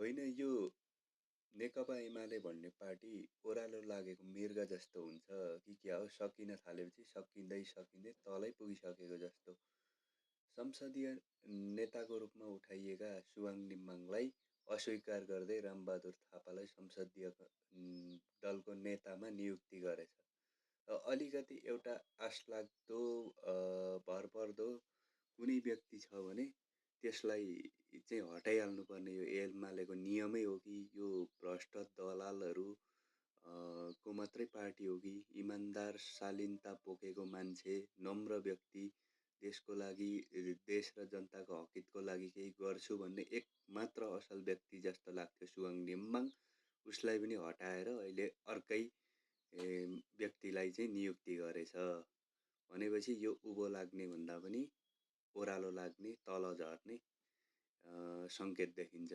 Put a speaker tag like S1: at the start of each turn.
S1: होइन यो नेकपा एमाले भन्ने पार्टी ओह्रालो लागेको मृग जस्तो हुन्छ कि क्या हो, सकिन थालेपछि सकिँदै तलै पुगिसकेको जस्तो। संसदीय नेताको रूपमा उठाइएका सुवाङ निम्बाङलाई अस्वीकार गर्दै रामबहादुर थापालाई संसदीय दलको नेतामा नियुक्ति गरेछ। अलिकति एउटा आशलाग्दो भरपर्दो कुनै व्यक्ति छ भने त्यसलाई चाहिँ हटाइहाल्नुपर्ने यो एमालेको नियमै हो कि यो भ्रष्ट दलालहरू को मात्रै पार्टी हो कि इमान्दार शालीनता बोकेको मान्छे, नम्र व्यक्ति, देशको लागि, देश र जनताको हकितको लागि केही गर्छु भन्ने एक मात्र असल व्यक्ति जस्तो लाग्थ्यो सुवाङ निम्बाङ। उसलाई पनि हटाएर अहिले अर्कै व्यक्तिलाई चाहिँ नियुक्ति गरेछ भनेपछि यो उँभो लाग्ने भन्दा पनि ओह्रालो लाग्ने, तल झर्ने सङ्केत देखिन्छ।